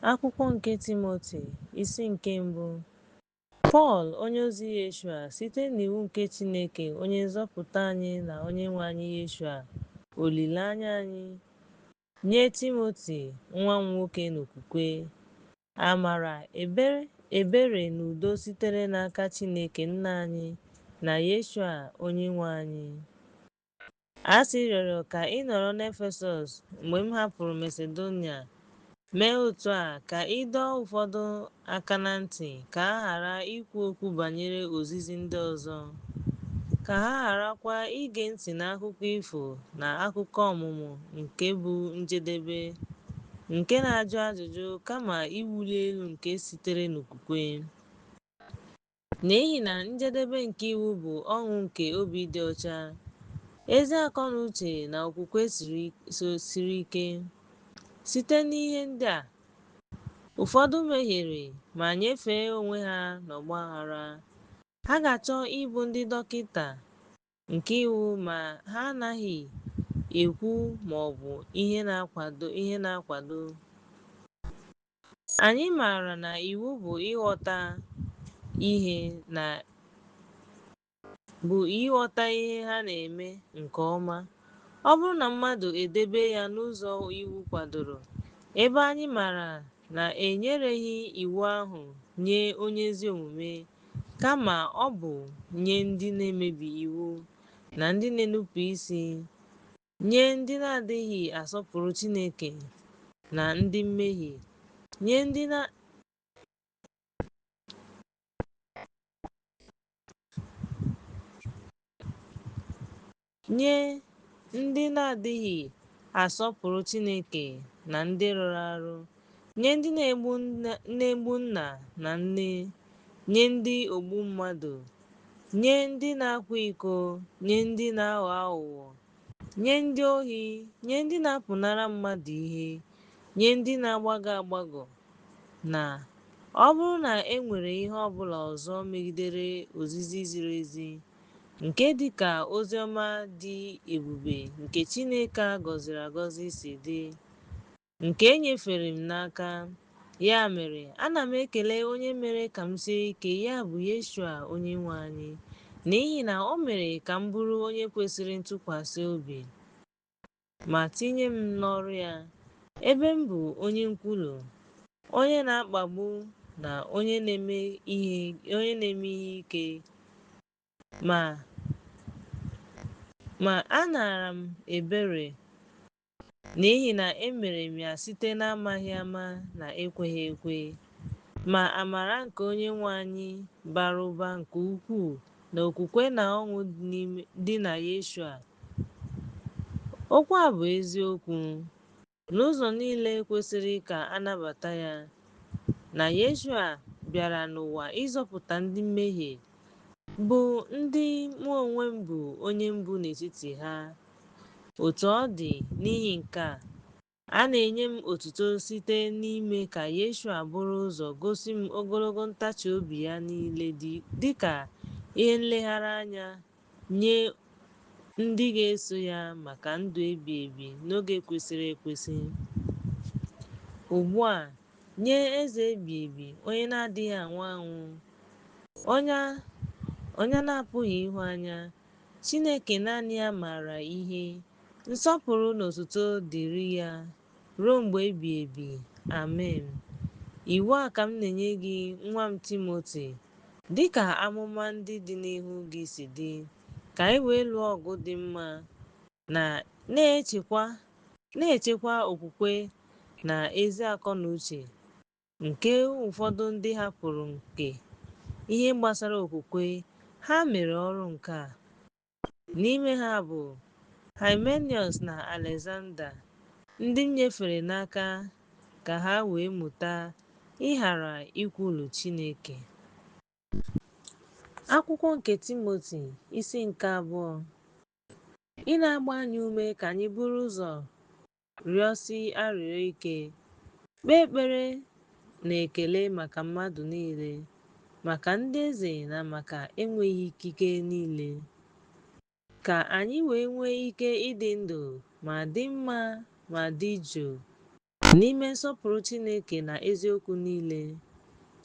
Akwụkwọ nke Timoti, isi nke mbụ. Pọl, onyeozi Yeshua, site n'iwu nke Chineke Onye nzọpụta anyị na Onyenwe anyị Yeshua, olileanya anyị, nye Timoti, nwa m nwoke n'okwukwe. Amara, ebere na udo sitere n'aka Chineke Nna anyị na Yeshua Onyenwe anyị. A sị rịọrọ ka ị nọrọ n'Efesọs mgbe m hapụrụ Masedonia, mee otu a ka ị dọọ ụfọdụ aka na ntị ka ha ghara ikwu okwu banyere ozizi ndị ọzọ, ka ha gharakwa ige ntị n'akụkọ ifo na akụkọ ọmụmụ nke bụ njedebe, nke na-ajụ ajụjụ kama iwuli elu nke sitere n'okwukwe. N'ihi na njedebe nke iwu bụ ọṅụ nke obi dị ọcha, ezi akọ na uche na okwukwe siri ike. Site n'ihe ndị a, ụfọdụ mehiere ma nyefee onwe ha n'ọgbaghara. Ha ga-achọ ịbụ ndị dọkịta nke iwu ma ha anaghị ekwu ma ọ bụ ihe na-akwado. Anyị maara na iwu bụ ịghọta ihe ha na-eme nke ọma, ọ bụrụ na mmadụ edebe ya n'ụzọ iwu kwadoro, ebe anyị maara na e nyereghị iwu ahụ nye onye ezi omume, kama ọ bụ nye ndị na-emebi iwu na ndị na-enupụ isi, nye ndị na-adịghị asọpụrụ Chineke na ndị mmehie, nye ndị na-adịghị asọpụrụ Chineke na ndị rụrụ arụ, nye ndị na-egbu nna na nne, nye ndị ogbu mmadụ, nye ndị na-akwa iko, nye ndị na-aghọ aghụghọ, nye ndị ohi, nye ndị na-apụnara mmadụ ihe, nye ndị na-agbagọ agbagọ, na ọ bụrụ na e nwere ihe ọ bụla ọzọ megidere ozizi ziri ezi, nke dị ka ozi ọma dị ebube nke Chineke a gọziri agọzi si dị, nke e nyefere m n'aka. Ya mere, ana m ekele onye mere ka m sie ike, ya bụ Yeshua Onyenwe anyị, n'ihi na o mere ka m bụrụ onye kwesịrị ntụkwasị obi ma tinye m n'ọrụ ya, ebe m bụ onye nkwulu, onye na-akpagbu na onye na-eme ihe ike. Ma anara m ebere, n'ihi na emere m ya site n'amaghị ama na ekweghị ekwe. Ma amara nke Onyenwe anyị bara ụba nke ukwuu na okwukwe na ọṅụ dị na Yeshua. Okwu a bụ eziokwu. N'ụzọ niile kwesịrị ka a nabata ya, na Yeshua bịara n'ụwa ịzọpụta ndị mmehie, bụ ndị mụ onwe m bụ onye mbụ n'etiti ha. Otu ọ dị, n'ihi nke a, a na-enye m otuto site n'ime ka Yeshua buru ụzọ gosi m ogologo ntachi obi ya niile dị ka ihe nlegara anya nye ndị ga-eso ya maka ndụ ebi ebi n'oge kwesịrị ekwesị. Ugbu a, nye Eze ebi ebi, onye na-adịghị anwụ anwụ, onye a na-apụghị ịhụ anya, Chineke naanị ya maara ihe, nsọpụrụ na otuto dịrị ya ruo mgbe ebi ebi. Amen. Iwu a ka m na-enye gị, nwa m Timoti, dị ka amụma ndị dị n'ihu gị si dị, ka ị wee lụọ ọgụ dị mma, na na-echekwa okwukwe na ezi akọ na uche nke ụfọdụ ndị hapụrụ nke ihe gbasara okwukwe ha mere ọrụ nke a. N'ime ha bụ Haịmeniọs na Alexander, ndị m nyefere n'aka ka ha wee mụta ịghara ikwulu Chineke. Akwụkwọ nke Timoti, isi nke abụọ. Ị na-agba anyị ume ka anyị buru ụzọ rịọsi arịrịọ ike, kpee ekpere na ekele maka mmadụ niile, maka ndị eze na maka enweghị ikike niile, ka anyị wee nwee ike ịdị ndụ ma dị mma ma dị jụụ N'ime nsọpụrụ Chineke na eziokwu niile.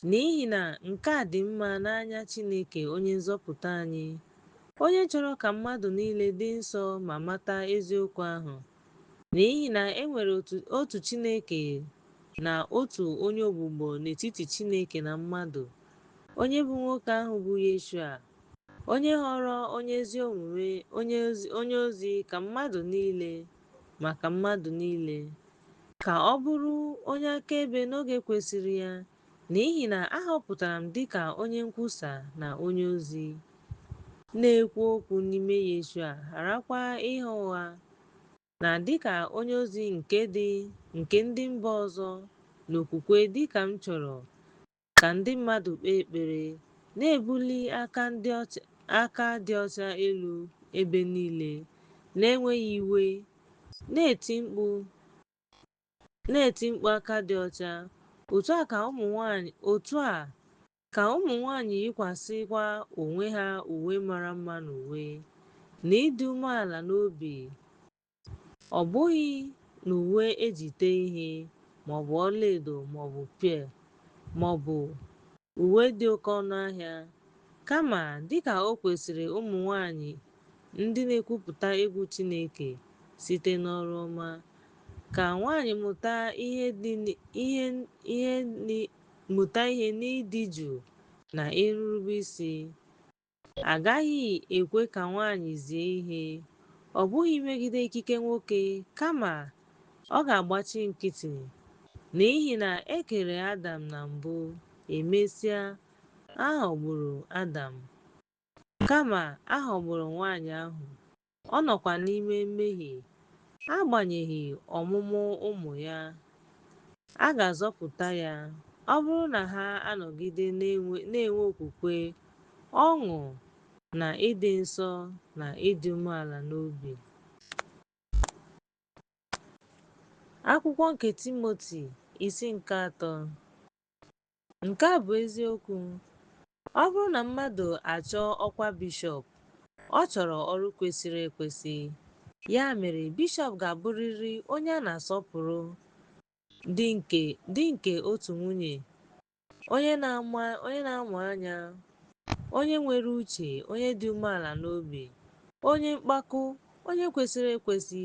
N'ihi na nke a dị mma n'anya Chineke Onye Nzọpụta anyị, onye chọrọ ka mmadụ niile dị nsọ ma mata eziokwu ahụ. N'ihi na e nwere otu Chineke na otu onye ogbugbo n'etiti Chineke na mmadụ, onye bụ nwoke ahụ bụ Yeshua, onye ghọrọ onye ezi omume onye ozi ka mmadụ niile maka mmadụ niile, ka ọ bụrụ onye akaebe n'oge kwesịrị ya, n'ihi na a họpụtara m dịka onye nkwusa na onye ozi, na-ekwu okwu n'ime Yeshua, gharakwa ịgha ụgha, na dịka onye ozi nke ndị mba ọzọ n'okwukwe dịka m chọrọ ka ndị mmadụ kpee ekpere, na-ebuli aka dị ọcha elu ebe niile, na-enweghị iwe, na-eti mkpu aka dị ọcha. Otu a ka ụmụ nwanyị yikwasịkwa onwe ha uwe mara mma na uwe, na ịdị umeala n'obi, ọ bụghị n'uwe e ji tee ihe, maọbụ ọlaedo maọbụ pel, maọbụ uwe dị oke ọnụahịa, kama dịka o kwesịrị ụmụ nwanyị ndị na-ekwupụta egwu Chineke site n'ọrụ ọma. Ka nwanyị mụta ihe n'ịdị jụụ na nrube isi. A gaghị ekwe ka nwanyị zie ihe, ọ bụghị imegide ikike nwoke, kama ọ ga-agbachi nkịtị. N'ihi na e kere Adam na mbụ, emesịa, a ghọgburu Adam. Kama a ghọgburu nwanyị ahụ, ọ nọkwa n'ime mmehie, agbanyeghị ọmụmụ ụmụ ya. A ga-azọpụta ya, ọ bụrụ na ha anọgide na-enwe okwukwe, ọṅụ, na ịdị nsọ na ịdị umeala n'obi. Akwụkwọ nke Timoti, isi nke atọ. Nke a bụ eziokwu. Ọ bụrụ na mmadụ achọọ ọkwa bishọp, ọ chọrọ ọrụ kwesịrị ekwesị. Ya mere, bishọp ga-abụrịrị onye a na-asọpụrụ, di nke otu nwunye, onye na-amụ anya, onye nwere uche, onye dị umeala n'obi, onye mkpako, onye kwesịrị ekwesị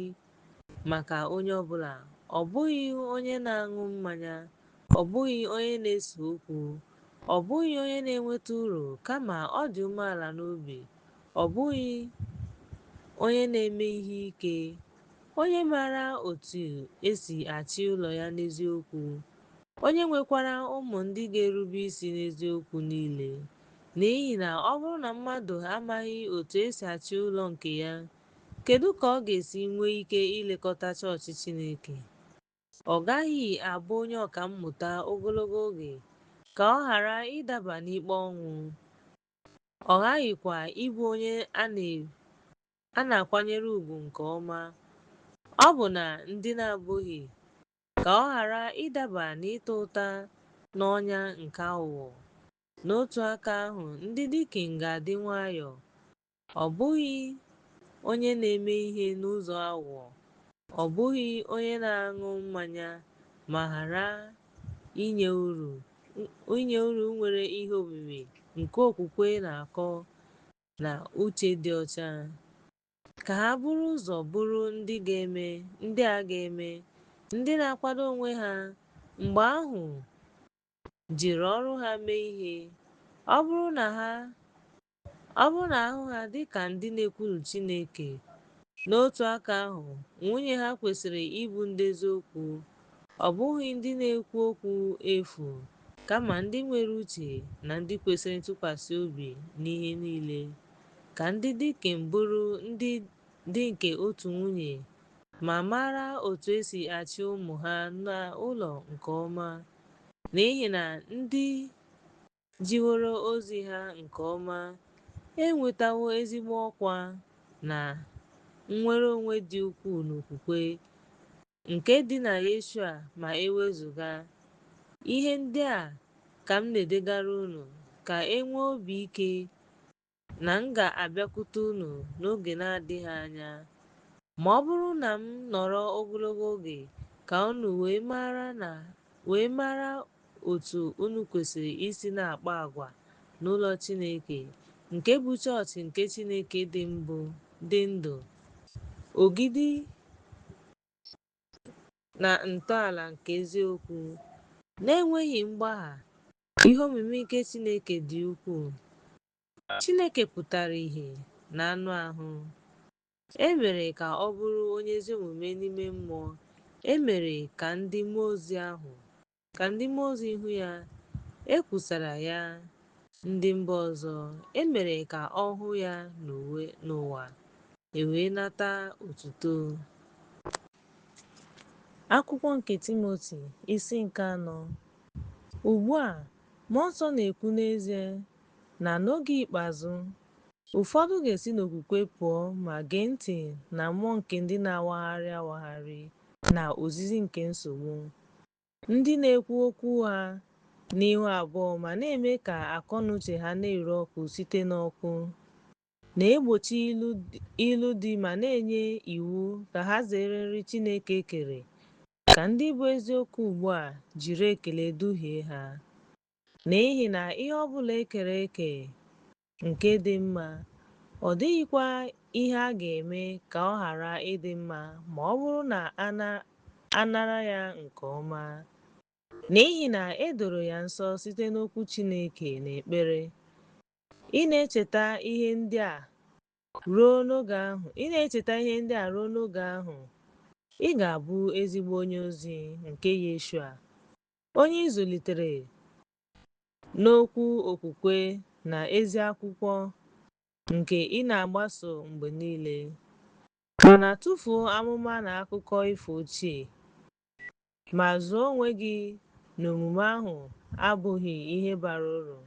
maka onye ọbụla, ọ bụghị onye na-aṅụ mmanya, ọ bụghị onye na-ese okwu, ọ bụghị onye na-enweta uru, kama ọ dị umeala n'obi, ọ bụghị onye na-eme ihe ike, onye maara otu esi achị ụlọ ya n'eziokwu, onye nwekwara ụmụ ndị ga-erube isi n'eziokwu niile. N'ihi na ọ bụrụ na mmadụ amaghị otu esi achị ụlọ nke ya, kedu ka ọ ga-esi nwee ike ilekọta chọọchị Chineke? Ọ gaghị abụ onye ọka mmụta ogologo oge ka ọ ghara ịdaba n'ikpe ọnwụ. Ọ ghaghịkwa ịbụ onye a na-akwanyere ùgwù nke ọma, ọbụna ndị na-abụghị, ka ọ ghara ịdaba n'ịta ụta n'ọnya nke aghụghọ. N'otu aka ahụ, ndị dikin ga-adị nwayọọ, ọ bụghị onye na-eme ihe n'ụzọ aghụghọ, ọ bụghị onye na-aṅụ mmanya, ma ghara inye uru nwere ihe omimi nke okwukwe na akọ na uche dị ọcha. Ka ha buru ụzọ bụrụ ndị a ga-eme, ndị na-akwado onwe ha, mgbe ahụ jiri ọrụ ha mee ihe. Ọ bụrụ na ahụ ha dị ka ndị na-ekwulu Chineke, n'otu aka ahụ, nwunye ha kwesịrị ịbụ ndị eziokwu, ọ bụghị ndị na-ekwu okwu efu, kama ndị nwere uche na ndị kwesịrị ntụkwasị obi n'ihe niile. Ka ndị dikin bụrụ ndị di nke otu nwunye ma mara otu esi achị ụmụ ha n'ụlọ nke ọma, n'ihi na ndị jiworo ozi ha nke ọma enwetawo ezigbo ọkwa na nnwere onwe dị ukwuu n'okwukwe nke dị na Yeshua ma e wezụga. Ihe ndị a ka m na-edegara unu, ka e nwee obi ike na m ga-abịakwute unu n'oge na-adịghị anya. Ma ọ bụrụ na m nọrọ ogologo oge, ka unu wee mara otu unu kwesịrị isi na-akpa agwa n'ụlọ Chineke, nke bụ chọọchị nke Chineke dị ndụ, ogidi na ntọala nke eziokwu. Na-enweghị mgbagha, ihe omimi nke Chineke dị ukwuu. Chineke pụtara ìhè na anụ ahụ. E mere ka ọ bụrụ onye ezi omume n'ime mmụọ, e mere ka ndị mmụọ ozi hụ ya, e kwusara ya ndị mba ọzọ, e mere ka ọ hụ ya n'ụwa, e wee nata otuto. Akwụkwọ nke Timoti, isi nke 4. Ugbu a, Mmụọ Nsọ na-ekwu n'ezie na n'oge ikpeazụ, ụfọdụ ga-esi n'okwukwe pụọ ma gee ntị na mmụọ nke ndị na-awagharị awagharị na ozizi nke nsogbu, ndị na-ekwu okwu ụgha n'ihu abụọ ma na-eme ka akọnuche ha na-ere ọkụ site n'ọkụ, na-egbochi ịlụ di ma na-enye iwu ka ha zere nri Chineke kere, ka ndị bụ eziokwu ugbu a jiri ekele duhie ha. N'ihi na ihe ọ bụla e kere eke nke dị mma, ọ dịghịkwa ihe a ga-eme ka ọ ghara ịdị mma ma ọ bụrụ na a nara ya nke ọma. N'ihi na e doro ya nsọ site n'okwu Chineke na ekpere. Ị na-echeta ihe ndị a ruo n'oge ahụ, ị ga-abụ ezigbo onye ozi nke Yeshua, onye ị zụlitere n'okwu okwukwe na ezi akwụkwọ nke ị na-agbaso mgbe niile. Mana tụfuo amụma na akụkọ ifo ochie, ma zụọ onwe gị n'omume ahụ abụghị ihe bara uru,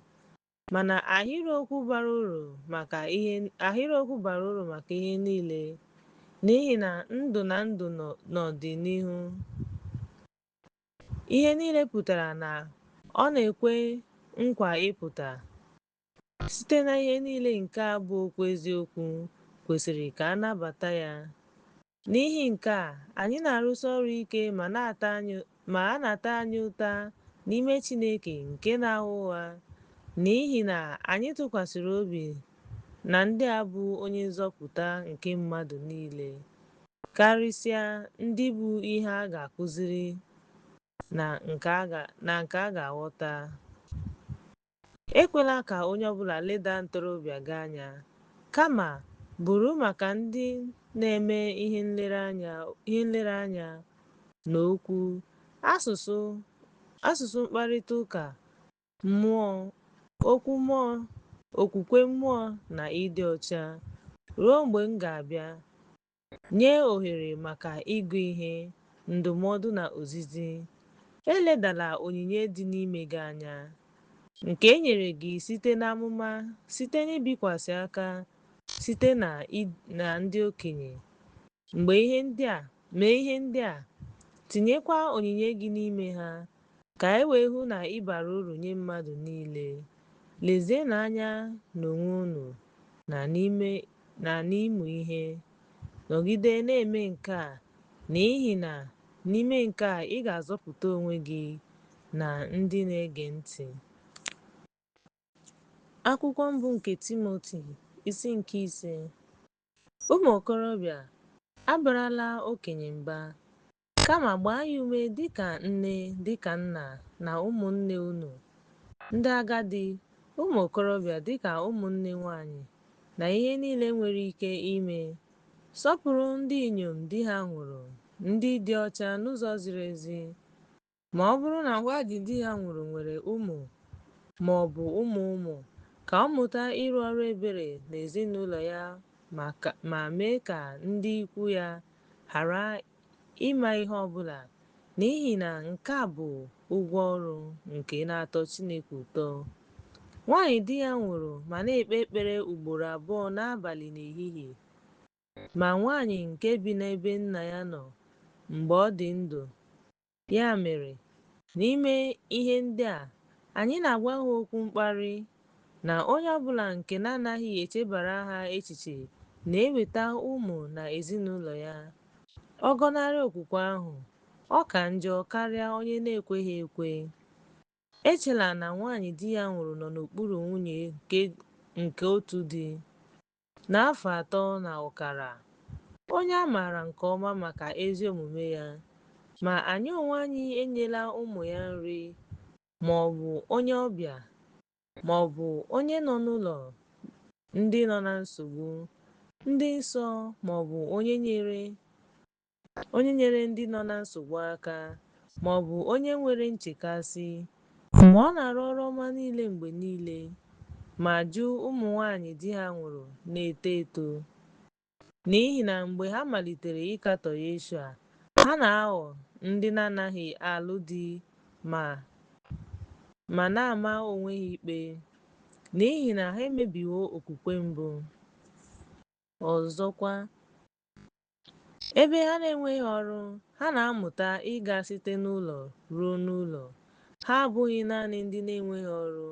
mana ahịrịokwu bara uru maka ihe niile, n'ihi na ndụ na ndụ n'ọdịnihu. Ihe niile pụtara na ọ na-ekwe nkwa ịpụta. Site na ihe niile nke a bụ okwu eziokwu kwesịrị ka a nabata ya. N'ihi nke a, anyị na-arụsi ọrụ ike ma a na-ata anyị ụta n'ime Chineke nke na-agha ụgha, n'ihi na anyị tụkwasịrị obi na ndị a bụ onye nzọpụta nke mmadụ niile, karịsịa ndị bụ ihe a ga-akụziri na nke a ga-aghọta. Ekwela ka onye ọbụla leda ntorobịa gị anya, kama bụrụ maka ndị na-eme ihe nlereanya n'okwu, asụsụ mkparịta ụka, mmụọ, okwu mmụọ, okwukwe mmụọ na ịdị ọcha, ruo mgbe m ga-abịa. Nye ohere maka ịgụ ihe, ndụmọdụ na ozizi. Eledala onyinye dị n'ime gị anya, nke e nyere gị site n'amụma, site n'ibikwasị aka, site na ndị okenye. Mee ihe ndị a, tinyekwa onyinye gị n'ime ha, ka e wee hụ na ị bara uru nye mmadụ niile. Lezienụ anya n'onwe unu na n'ịmụ ihe. Nọgide na-eme nke a, n'ihi na n'ime nke a ị ga-azọpụta onwe gị na ndị na-ege ntị. Akwụkwọ mbụ nke Timoti, isi nke 5. Ụmụ okorobịa, abarala okenye mba, kama gbaa ya ume dịka nne dịka nna na ụmụnne unu, ndị agadi, ụmụ okorobịa dịka ụmụnne nwanyị, na ihe niile nwere ike ime. Sọpụrụ ndị inyom di ha nwụrụ, ndị dị ọcha n'ụzọ ziri ezi. Ma ọ bụrụ na nwanyị di ya nwụrụ nwere ụmụ ma ọ bụ ụmụ ụmụ, ka ọ mụta ịrụ ọrụ ebere n'ezinụlọ ya ma mee ka ndị ikwu ya ghara ịma ihe ọ bụla, n'ihi na nke a bụ ụgwọ ọrụ nke na-atọ Chineke ụtọ. Nwanyị di ya nwụrụ ma na-ekpe ekpere ugboro abụọ n'abalị na ehihie, ma nwanyị nke bi n'ebe nna ya nọ mgbe ọ dị ndụ. Ya mere, n'ime ihe ndị a, anyị na-agwa ha okwu mkparị, na onye ọbụla nke na-anaghị echebara ha echiche na-eweta ụmụ na ezinụlọ ya. Ọ gọnarị okwukwe ahụ, Ọ ka njọ karịa onye na-ekweghị ekwe. Echela na nwanyị di ya nwụrụ nọ n'okpuru nwunye nke otu di, n'afọ 3.5, onye a maara nke ọma maka ezi omume ya, ma anyị onwe anyị enyela ụmụ ya nri, ma ọ bụ onye ọbịa, ma ọ bụ onye nọ n'ụlọ ndị nọ na nsogbu, ndị nsọ, ma ọ bụ onye nyere ndị nọ na nsogbu aka, ma ọ bụ onye nwere nchekasị. Ma ọ na-arụ ọrụ ọma niile mgbe niile, ma jụ ụmụ nwanyị di ha nwụrụ na-eto eto. N'ihi na mgbe ha malitere ịkatọ Yeshua, ha na-aghọ ndị na-anaghị alụ di ma na-ama onwe ha ikpe, n'ihi na ha emebiwo okwukwe mbụ. Ọzọkwa, ebe ha na-enweghị ọrụ, ha na-amụta ịga site n'ụlọ ruo n'ụlọ. Ha abụghị naanị ndị na-enweghị ọrụ,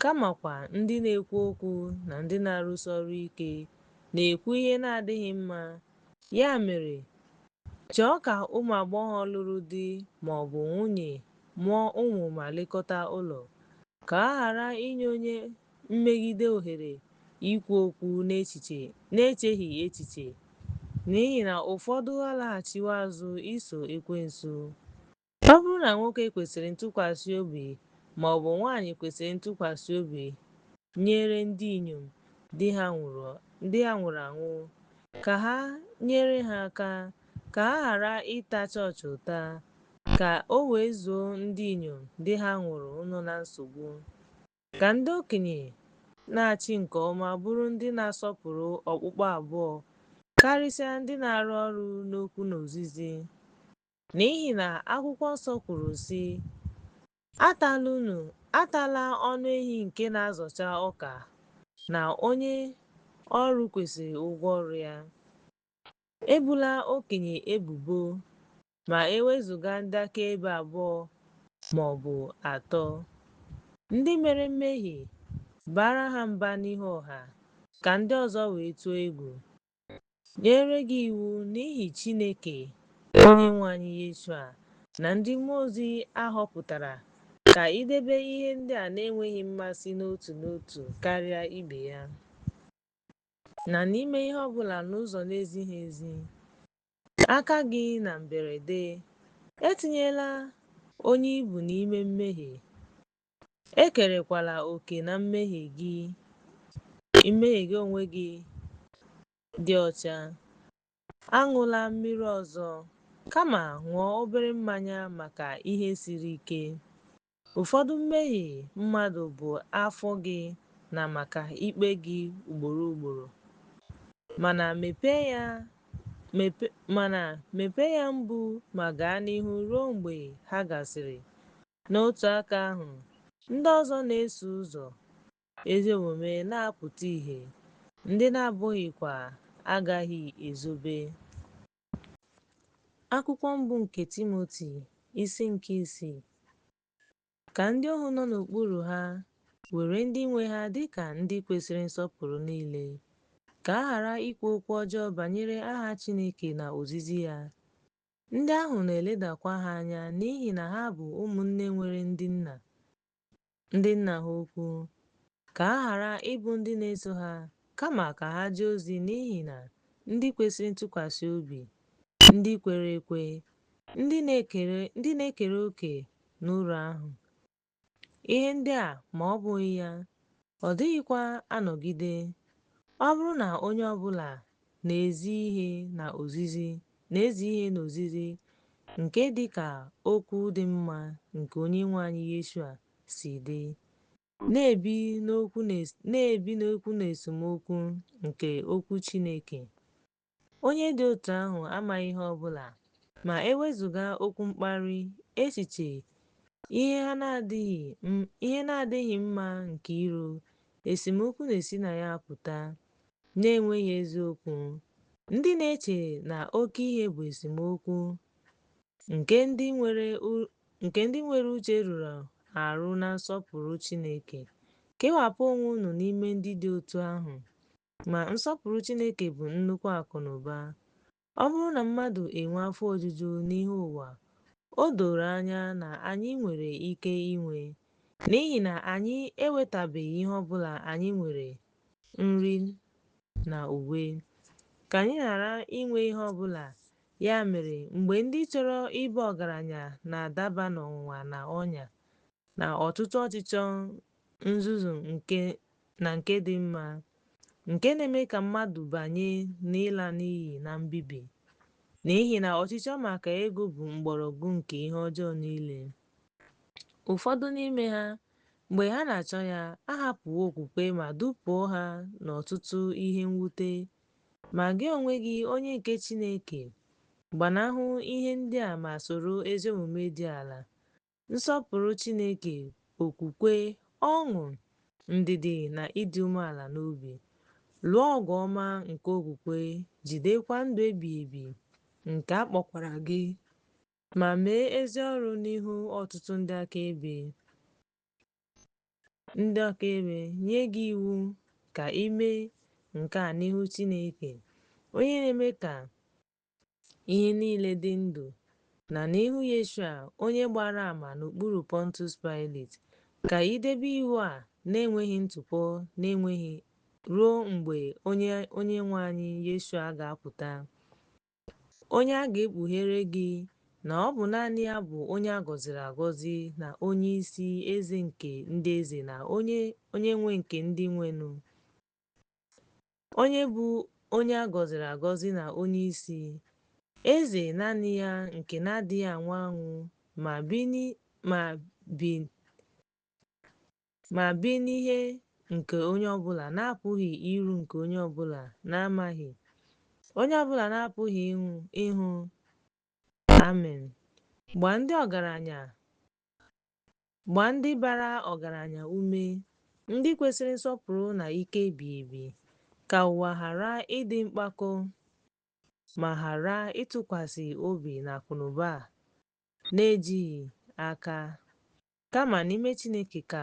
kamakwa ndị na-ekwu okwu na ndị na-arụsi ọrụ ike, na-ekwu ihe na-adịghị mma. Ya mere, chọọ ka ụmụ agbọghọ lụrụ di ma ọ bụ nwunye mụọ ụmụ ma lekọta ụlọ, ka a ghara inye onye mmegide ohere ikwu okwu n'echeghị echiche, n'ihi na ụfọdụ alaghachiwo azụ iso ekwensu. Ọ bụrụ na nwoke kwesịrị ntụkwasị obi ma ọ bụ nwanyị kwesịrị ntụkwasị obi nyere ndị inyom di ha nwụrụ anwụ, ka ha nyere ha aka, ka ha ghara ịta chọọchị ụta, ka o wee zuo ndị inyom di ha nwụrụ nọ na nsogbu. Ka ndị okenye na-achị nke ọma bụrụ ndị na-asọpụrụ okpukpu abụọ, karịsịa ndị na-arụ ọrụ n'okwu na ozizi. N'ihi na akwụkwọ nsọ kwuru sị, Atala ọnụ ehi nke na-azọcha ọka, na onye ọrụ kwesịrị ụgwọ ọrụ ya. Ebula okenye ebubo, ma e wezụga ndị akaebe abụọ ma ọ bụ atọ. Ndị mere mmehie, baara ha mba n'ihu ọha, ka ndị ọzọ wee tụọ egwu. Nyere gị iwu n'ihi Chineke Onyenwe anyị Yeshua na ndị mmụọ ozi a họpụtara ka ị debe ihe ndị a na-enweghị mmasị n'otu n'otu karịa ibe ya, na n'ime ihe ọ bụla n'ụzọ na-ezighị ezi. Aka gị na mberede, etinyela onye ibu n'ime mmehie, ekerekwala òkè na mmehie gị onwe gị dị ọcha. Aṅụla mmiri ọzọ, kama ṅụọ obere mmanya maka ihe siri ike. Ụfọdụ mmehie mmadụ bụ afọ gị na maka ikpe gị ugboro ugboro, mana mepee ya mbụ ma gaa n'ihu ruo mgbe ha gasịrị. N'otu aka ahụ, ndị ọzọ na-eso ụzọ ezi omume na-apụta ìhè, ndị na-abụghịkwa agaghị ezobe. Akwụkwọ mbụ nke Timoti, isi nke 6. Ka ndị ohu nọ n'okpuru ha were ndị nwe ha dị ka ndị kwesịrị nsọpụrụ niile, ka a ghara ikwu okwu ọjọọ banyere aha Chineke na ozizi ya. Ndị ahụ na-eledakwa ha anya n'ihi na ha bụ ụmụnne nwere ndị nna ha ukwu, ka ha ghara ịbụ ndị na-eso ha, kama ka ha jee ozi n'ihi na ndị kwesịrị ntụkwasị obi, ndị kwere ekwe, ndị na-ekere òkè n'uru ahụ. Ihe ndị a, ma ọ bụghị ya, ọ dịghịkwa anọgide. Ọ bụrụ na onye ọ bụla na-ezi ihe na ozizi nke dị ka okwu dị mma nke Onyenwe anyị Yeshua si dị, na-ebi n'okwu na esemokwu nke okwu Chineke, onye dị otu ahụ amaghị ihe ọ bụla ma e wezụga okwu mkparị, echiche, ihe na-adịghị mma nke iro, esemokwu na-esi na ya apụta, na-enweghị eziokwu. Ndị na-eche na oke ihe bụ esemokwu nke ndị nwere uche rụrụ arụ na nsọpụrụ Chineke. Kewapụ onwe unu n'ime ndị dị otu ahụ, ma nsọpụrụ Chineke bụ nnukwu akụ na ụba. Ọ bụrụ na mmadụ enwee afọ ojuju n'ihe ụwa, O doro anya na anyị nwere ike inwe, n'ihi na anyị enwetabeghị ihe ọ bụla anyị nwere nri na uwe. Ka anyị ghara inwe ihe ọ bụla. Ya mere, mgbe ndị chọrọ ịba ọgaranya na-adaba n'ọnwụnwa na ọnya, na ọtụtụ ọchịchọ nzuzu na nke dị mma, nke na-eme ka mmadụ banye n'ịla n'iyi na mbibi. N'ihi na ọchịchọ maka ego bụ mgbọrọgwụ nke ihe ọjọọ niile. Ụfọdụ n'ime ha, mgbe ha na-achọ ya, ahapụwo okwukwe ma dupụ ha n'ọtụtụ ihe mwute. Ma gị onwe gị, onye nke Chineke, gbanahụ ihe ndị a ma soro ezi omume dị ala, nsọpụrụ Chineke, okwukwe, ọṅụ, ndidi na ịdị umeala n'obi. Lụọ ọgụ ọma nke okwukwe, jidekwa ndụ ebighị ebi nke a kpọkwara gị ma mee ezi ọrụ n'ihu ọtụtụ ndị akaebe, nye gị iwu ka ị mee nke a n'ihu Chineke, onye na-eme ka ihe niile dị ndụ, na n'ihu Yeshua, onye gbara àmà n'okpuru Pontius Pilate, ka ị debe iwu a na-enweghị ntụpọ na-enweghị ruo mgbe onye Onyenwe anyị Yeshua ga-apụta, onye a ga-ekpughere gị na ọ bụ naanị ya bụ onye a gọziri agọzi na onye isi eze nke ndị eze na onye onyenwe nke ndị nwenụ, onye bụ onye a gọziri agọzi na onye isi eze naanị ya nke na-adịghị anwụ anwụ ma bi n'ihe nke onye ọbụla na-apụghị iru nke onye ọbụla na-amaghị, onye ọbụla na-apụghị ịhụ. Amen. Gbaa ndị bara ọgaranya ume, ndị kwesịrị nsọpụrụ na ike ebighị ebi, ka ụwa ghara ịdị mpako ma ghara ịtụkwasị obi n'akụnụba a na-ejighị aka, kama n'ime Chineke ka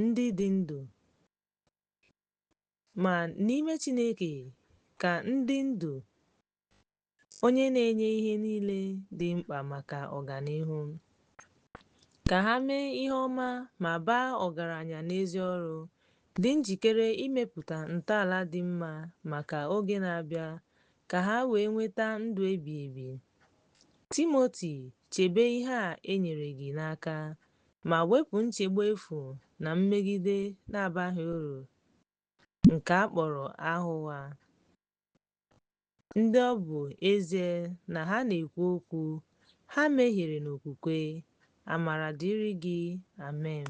ndị dị ndụ, ma n'ime Chineke ka ndị ndụ, onye na-enye ihe niile dị mkpa maka ọganihu. Ka ha mee ihe ọma ma baa ọgaranya n'ezi ọrụ, dị njikere ịmepụta ntọala dị mma maka oge na-abịa, ka ha wee nweta ndụ ebighị ebi. Timoti, chebe ihe a e nyere gị n'aka, ma wepụ nchegbu efu na mmegide na-abaghị uru nke a kpọrọ aha ụgha, ndị ọ bụ ezie na ha na-ekwu okwu, ha mehiere n'okwukwe. Amara dịrị gị. Amen.